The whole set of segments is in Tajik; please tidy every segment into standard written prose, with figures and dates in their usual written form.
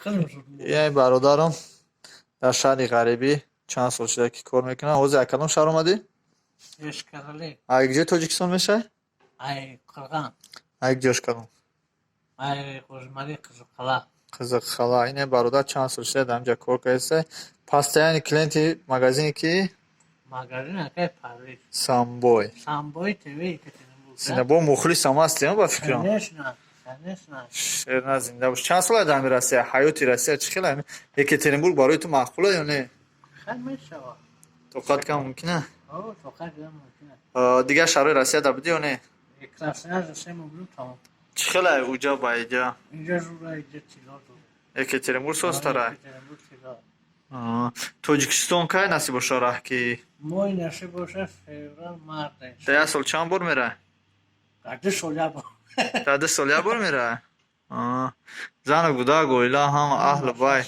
Хеле зуд. Эй, бародарам дар шаҳри ғарибӣ чанд сол шуда, ки кор мекунам. Ҳозир аз кадом шаҳр омадӣ? Йошкар-Ола. Ай куҷои Тоҷикистон мешавӣ? Ай Қурған. Ай куҷош, кадом? Ай Қузмари, Қизилқала. Қизилқала. Ине бародар чанд сол шуда дар инҷа кор кардаста. Постоянный клиенти магазине ки? Магазин акай Парвиз. Самбой. Самбой ТВ, Екатеринбург. Зинда бо, мухлисам ҳастем, ба фикрам. Конечно, конечно. Шерна, зинда бош. Чанд сола дар ҳами Россия? Ҳаёти Россия чӣ хел? Екатеринбург барои ту маъқула ё не? Хел мешавад. Тоқат кам мумкина? О, тоқат кам мумкин. Дигар шаҳрҳои Россия да будӣ ё не? Красноярск 3 моҳ будем, тамом. Чӣ хелай уҷа ба иҷа? Инҷа зура, инҷа тилло зур. Екатеринбург созтарай? Екатеринбург тилло. Тоҷикистон кай насиб боша раҳ ки? Моҳи насиб боша, феврал, март. Дар як сол чанд бор мерай? Дар 2 сол як бор. Дар 2 сол як бор мерай? Зану кӯдак, оила, ҳама аҳлу бай,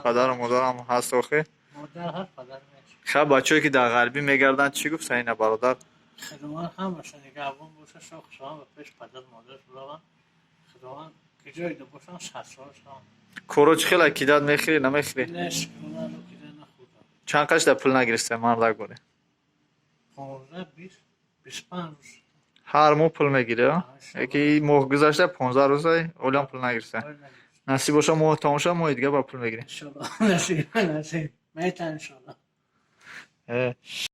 падару модарам ҳаст охир? Модар ҳаст, падар нест. Ха, бачаҳое, ки дар ғарбӣ мегарданд, чӣ гуфта ина бародар? Худованд ҳамаша нигаҳбон боша, шох шаванд ва пеш падар модар бираванд. Худованд куҷое бошанд, садсола шаванд. Коро чӣ хела, кидать мехӯрӣ, намехӯрӣ? Не, шукрона, кида нахӯрдам. Чанд қашда пул нагирифта, мардак боре? 15, 20, 25 рӯз. Ҳар моҳ пул мегирӣ, яки моҳ гузашта 15 рӯза, олиам пул нагирифта. Насиб боша, моҳ тамом шава, моҳи дига ба пул мегирӣ. Иншолло, насиб, насиб метан, иншолло. Э.